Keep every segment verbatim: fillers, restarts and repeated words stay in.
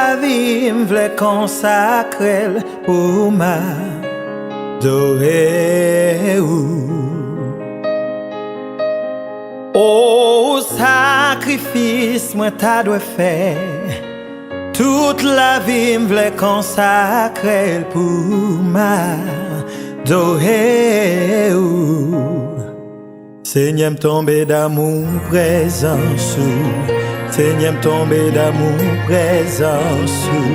Lavi m vle konsakre l pou m adore ou. O, sakrifis mwen ta dwe fè. Tout lavi m vle konsakre l pou m adore ou. Senyè, m tonbe damou prezans ou. Senyè, m tonbe damou prezans ou.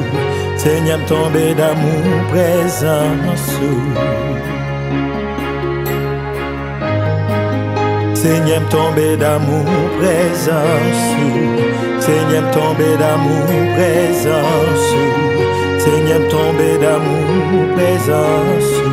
Senyè, m tonbe damou prezans ou. Senyè, m tonbe damou prezans ou. Senyè, m tonbe damou prezans ou. Senyè, m tonbe damou prezans ou.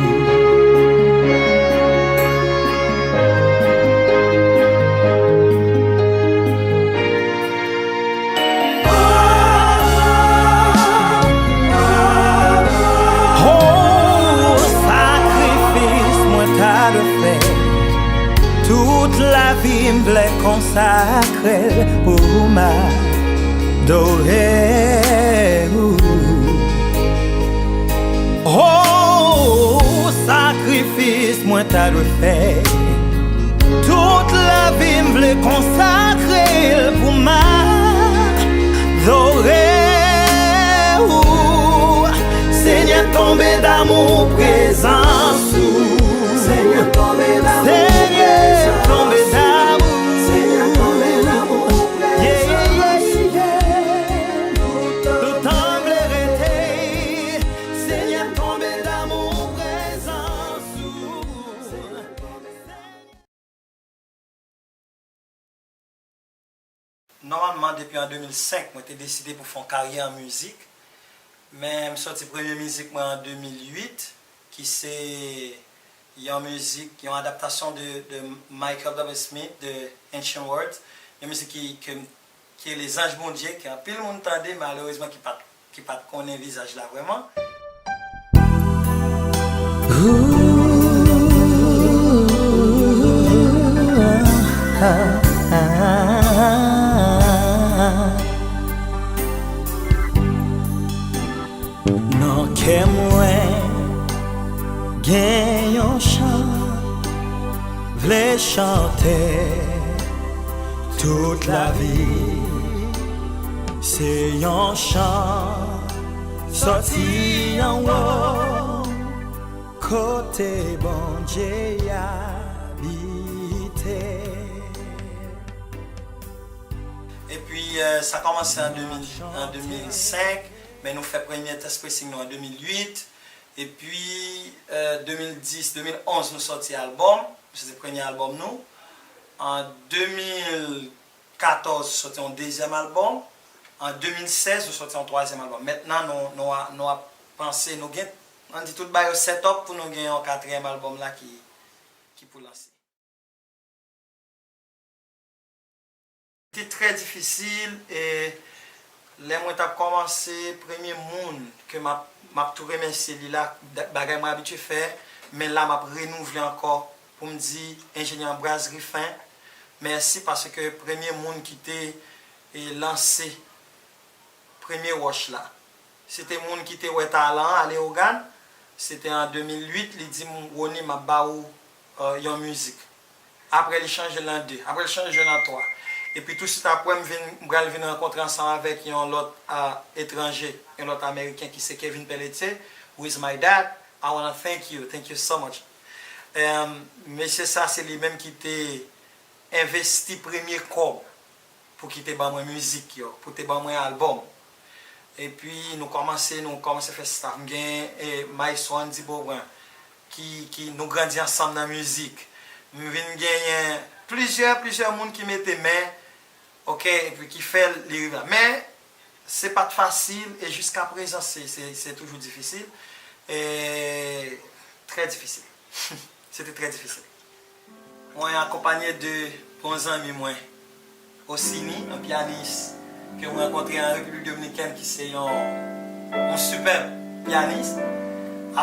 Oh, sakrifis mwen ta dwe fè. Tout lavi m vle konsakre l pou m adore ou. Oh, sakrifis mwen ta dwe fè. Tout lavi m vle konsakre l pou m adore ou. Senyè, tonbe damou prezans ou. Senyè, tonbe damou prezans ou. Senyè, tonbe damou. Senyè, tonbe damou prezans ou. Yeah, yeah, yeah. Toutan m vle rete. Senyè, tonbe damou prezans ou. Nòmalman, depi an de mil senk, mwen te deside pou fè yon karyè an mizik. Men m sòti premye mizik mwen an de mil uit, ki se yon mizik, yon adaptasyon de, de Michael W. Smith, de Ancient Words. Yon mizik ki, ke m ki rele Zanj Bondye, ke anpil moun tande, malerezman, ki pa t, ki pa t konnen vizaj la vrèman. Nan kè mwen gen yon chan vle chante tout lavi. Se yon chan sòti anwo kote Bondye abite. Epi, euh, sa kòmanse an de mil, an de mil senk, men nou fè premye test pressing nou an de mil uit. Epi, euh, de mil dis, de mil onz, nou sòti albòm. Se te premye albòm nou. An de mil katòz, nou sòti yon dezyèm albòm. An de mil sèz, nou sòti yon twazyèm albòm. Mentnan, nou, nou a, nou ap panse, nou gen, ann di tout bagay yo set up pou nou gen yon katriyèm albòm la ki, ki pou lanse. Te trè difisil, e lè mwen t ap kòmanse, premye moun ke m ap, m ap tou remèsye li la, da-, bagay mwen abitye fè, men la m ap renouvle ankò pou m di enjenyè Ambroise Griffin mèsi, paske premye moun ki te, e, lanse premye wòch la. Se te moun ki te wè talan an, Aleogane. Se te an de mil uit, li di m, Rony, m ap ba ou, euh, yon mizik. Apre, li chanje l an de. Apre, li chanje l an twa. Epi, tousuit apre, m vin, m pral vin rankontre ansanm avèk yon lòt, euh, etranje, yon lòt Ameriken ki se Kevin Pelletier, who is my dad. I wanna thank you. Thank you so much. Em, mesye sa, se li menm ki te envesti premye kòb pou ki te ban mwen mizik yo, pou te ban mwen albòm. Epi nou kòmanse, nou kòmanse fè staff. M gen, e, Maestro Andy Beaubrun ki, ki nou grandi ansanm nan mizik. M vin genyen plizyè, plizyè moun ki mete men, oke, epi ki fè li rive la. Men, se pa t fasil e jiskaprezan, se, se, se toujou difisil. E, trè difisil. Se te trè difisil. Mwen akonpanye de bon zanmi mwen, Osini, yon pyanis ke mwen rankontre an Repiblik Dominikèn, ki se yon, yon sipèb pyanis.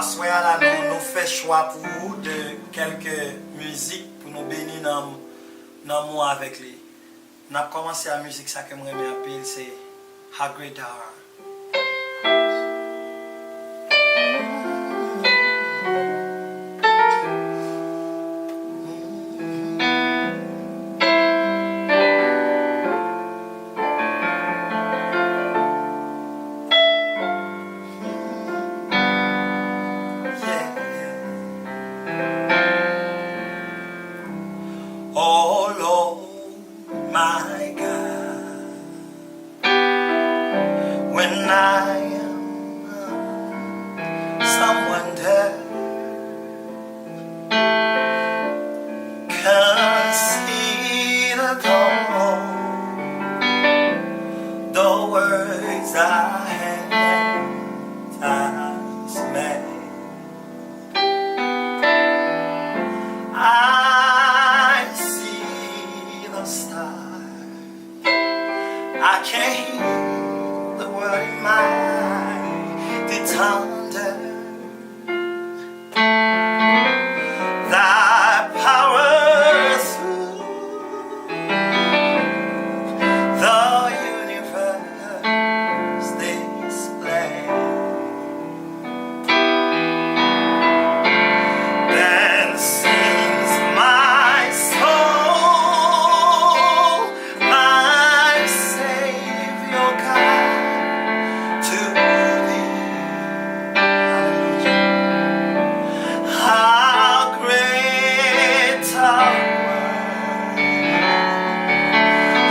Aswè a la, nou, nou fè chwa pou ou de kèlke mizik pou nou beni nanm, nanm ou avèk li. N ap kòmanse a mizik sa ke m renmen anpil, se How Great Thou Art. Under thy power through the universe display. Then sings my soul, my Savior God, to thee. Hallelujah. How great thou art,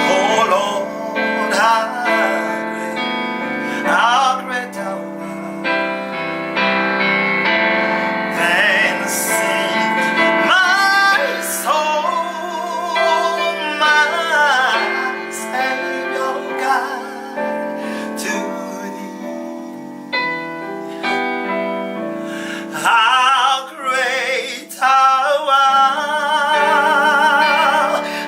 oh Lord, how great, how great thou art. Then sings my soul, my Savior God, to thee. How great thou art,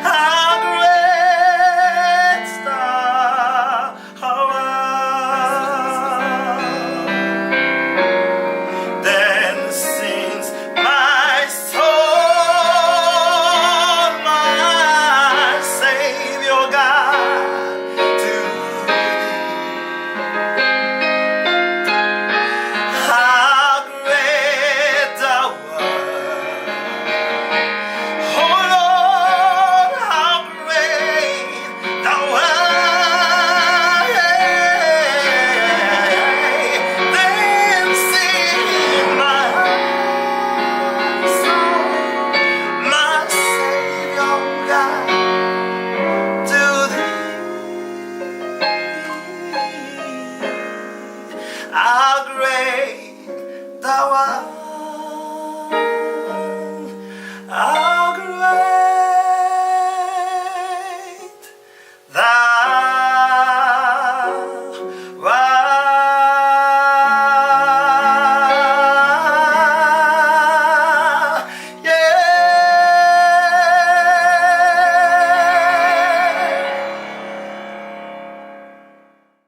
how great thou art. Then sings my soul, my Savior God, to thee. How great thou art. Oh Lord, how great thou art. Then sing my soul, my Savior God, to thee. How great thou art.